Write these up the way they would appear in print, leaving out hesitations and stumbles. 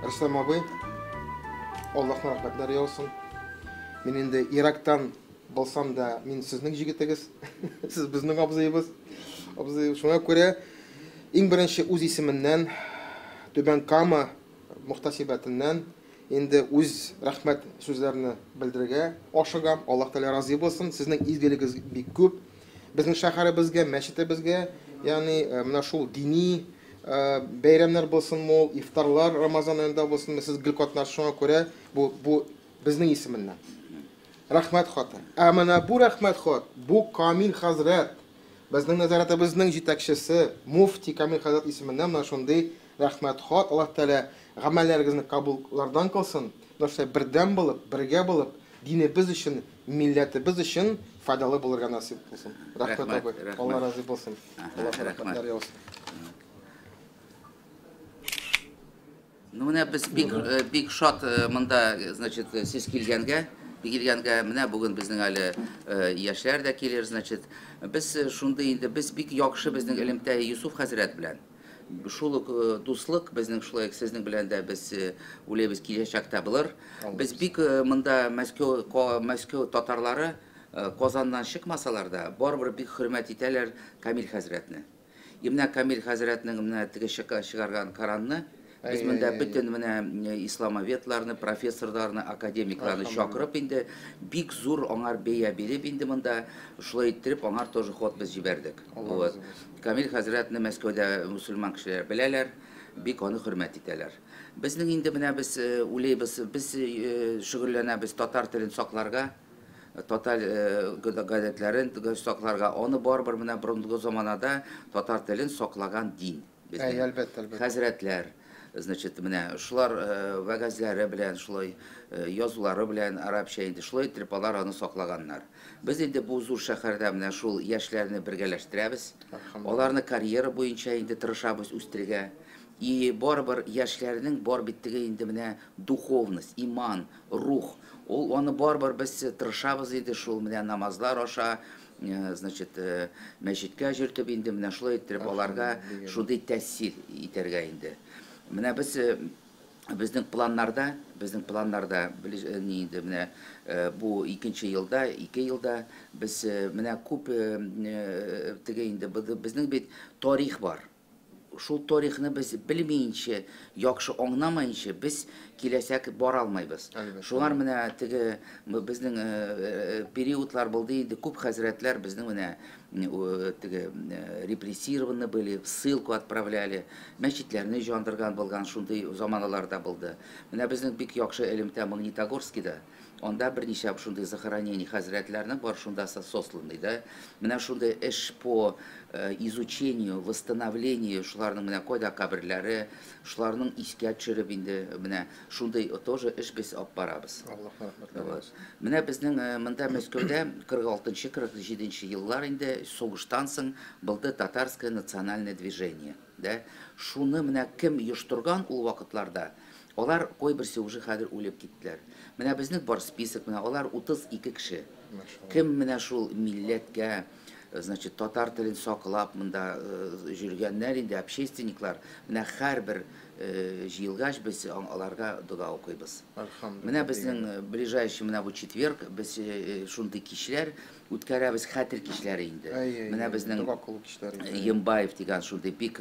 Рөстәм абый, Аллаһның рәхмәтләре яусын. Мин инде Ирактан булсам да, мин сезнең җегетегез. Сез безнең абзыебыз. Абзый, шуңа күрә иң беренче үз исеменнән Түбән Кама мөхтәсибәтеннән инде үз рәхмәт сүзләрне белдерергә ашыгам. Аллаһ Тәгалә разый булсын. Сезнең изгелегегез бик күп. Безнең шәһәребезгә, мәчетебезгә, ягъни менә шул дини бәйрәмнәр булсынмы ул, ифтарлар Рамазан аенда булсынмы, сез гел катнашасыз, шуңа күрә бу безнең исеменнән. Рәхмәт хаты. Ә менә бу рәхмәт хат, бу Камил хәзрәт, безнең нәзарәтебезнең җитәкчесе, муфти Камил хәзрәт исеменнән менә шундый рәхмәт хат. Аллаһ Тәгалә гамәлләрегезне кабуллардан кылсын. Менә шулай бердәм булып, бергә булып, динебез өчен, милләтебез өчен файдалы булырга насыйп булсын. Рәхмәт, абый. Алла разый булсын. Аллаһ рәхмәтләр яусын. Ну, менә без бик, бик шат монда, значит, сез килгәнгә, килгәнгә, менә бүген безнең әле яшьләр дә килер, значит, без шундый инде, без бик яхшы безнең элемтә Юсуф хәзрәт белән. Шул ук дуслык безнең шулай ук сезнең белән дә без уйлыйбыз киләчәктә булыр. Без бик монда Мәскәү, Мәскәү татарлары Казаннан чыкмасалар да, барыбер бик хөрмәт итәләр Камил хәзрәтне. И менә Камил хәзрәтнең менә теге чыгарган Коранны без монда бөтен менә исламоведларны, профессорларны, академикларны чакырып инде бик зур аңар бәя биреп инде монда шулай иттереп аңар тоже ход без җибәрдек. Вот. Камил хәзрәтне Мәскәүдә мусульман кешеләр беләләр, бик аны хөрмәт итәләр. Безнең инде менә без уйлыйбыз, без шөгыльләнәбез татар телен сакларга, татар гадәтләрен сакларга. Аны барыбер менә борынгы заманада татар телен саклаган дин. Әй, әлбәттә, әлбәттә. Хәзрәтләр, значит, менә шулар вәгазьләре белән, шулай язулары белән арабча инде шулай итеп алар аны саклаганнар. Без инде бу зур шәһәрдә менә шул яшьләрне бергәләштерәбез. Аларны карьера буенча инде тырышабыз үстерергә. И барыбер яшьләрнең бар бит теге инде менә духовность, иман, рух. Ул аны барыбер без тырышабыз инде шул менә намазлар аша, значит, мәчеткә йөртеп инде менә шулай иттереп аларга шундый тәэсир итәргә инде. Менә без безнең планнарда, безнең планнарда ни инде менә бу икенче елда, 2 елда без менә күп теге инде безнең бит тарих бар. Шул тарихны без белмәенчә, яхшы аңламаенча без киләчәк бара алмайбыз. Шулар менә теге безнең периодлар булды инде, күп хәзрәтләр безнең менә теге репрессированы были, в ссылку отправляли, мәчетләрне җандырган булган шундый заманалар да булды. Менә безнең бик яхшы элемтә Магнитогорскида. Анда берничә шундый захоронение хәзрәтләрнең бар, шунда сосланный, да. Менә шундый эш по изучению, восстановлению шуларның менә кайда каберләре, шуларның искә төшереп инде менә шундый тоже эш без алып барабыз. Аллаһ рәхмәтләр булсын. Менә безнең монда Мәскәүдә 46-47 еллар инде сугыштан соң булды татарское национальное движение, да. Шуны менә кем оештырган ул вакытларда, алар кайберсе уже хәзер үлеп киттеләр. Менә безнең бар список, менә алар 32 кеше. Кем менә шул милләткә, значит, татар телен саклап монда йөргәннәр инде, общественниклар, менә һәрбер җыелгач без аларга дога укыйбыз. Менә безнең ближайший менә бу четверг без шундый кичләр үткәрәбез, хәтер кичләре инде. Менә безнең Ембаев дигән шундый бик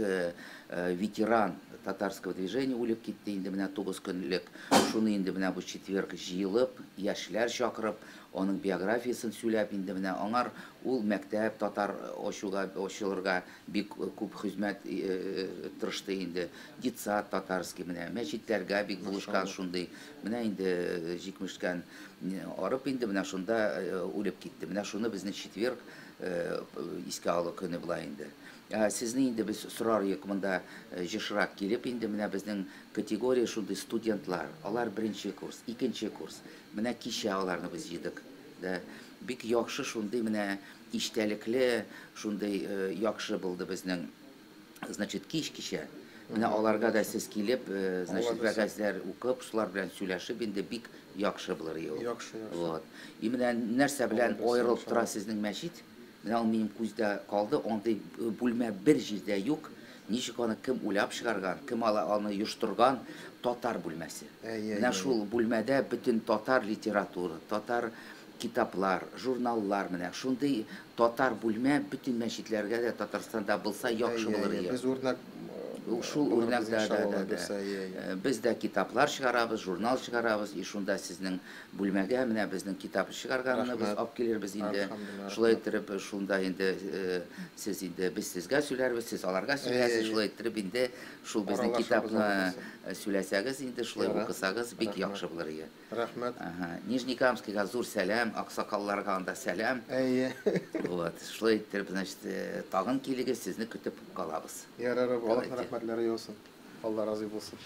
ветеран татарского движения үлеп китте инде менә 9 көнлек. Шуны инде менә бу четверг җыелып, яшьләр чакырып, аның биографиясен сөйләп инде менә аңар ул мәктәп татар ачуга, ачылырга бик күп хезмәт тырышты инде. Детсад татарский менә мәчетләргә бик булышкан шундый. Менә инде җитмештән арып инде менә шунда үлеп китте. Менә шуны безнең четверг искә алу көне була инде. Сезне инде без сорар идек монда җышрак килеп инде менә безнең категория шундый студентлар. Алар беренче курс, икенче курс. Менә кичә аларны без җыйдык. Да, бик яхшы шундый менә иштәлекле, шундый яхшы булды безнең, значит, кич кичә. Менә аларга да сез килеп, значит, вәгазьләр укып, шулар белән сөйләшеп инде бик яхшы булыр иде ул. Яхшы, яхшы. Вот. И менә нәрсә белән аерылып тора сезнең мәчет? Менә ул минем күздә калды, андый бүлмә бер җирдә юк. Ничек аны кем уйлап чыгарган, кем аны оештырган, татар бүлмәсе. Менә шул бүлмәдә бөтен татар литература, татар китаплар, журналлар, менә шундый татар бүлмә бөтен мәчетләргә дә Татарстанда булса яхшы булыр иде. Без үрнәк шул үрнәк, да. Без дә китаплар чыгарабыз, журнал чыгарабыз, и шунда сезнең бүлмәгә менә безнең китап чыгарганны без алып килербез инде. Шулай иттереп, шунда инде сез инде без сезгә сөйләрбез, сез аларга сөйләрсез, шулай иттереп инде шул безнең китапны сөйләсәгез инде, шулай укысагыз, бик яхшы булыр иде. Рәхмәт. Нижнекамскийга зур сәлам, аксакалларга анда сәлам. Әйе. Вот, шулай иттереп, значит, тагын килегез, сезне көтеп калабыз. Ярар, Аллаһның рәхмәтләре яусын. Алла разый булсын.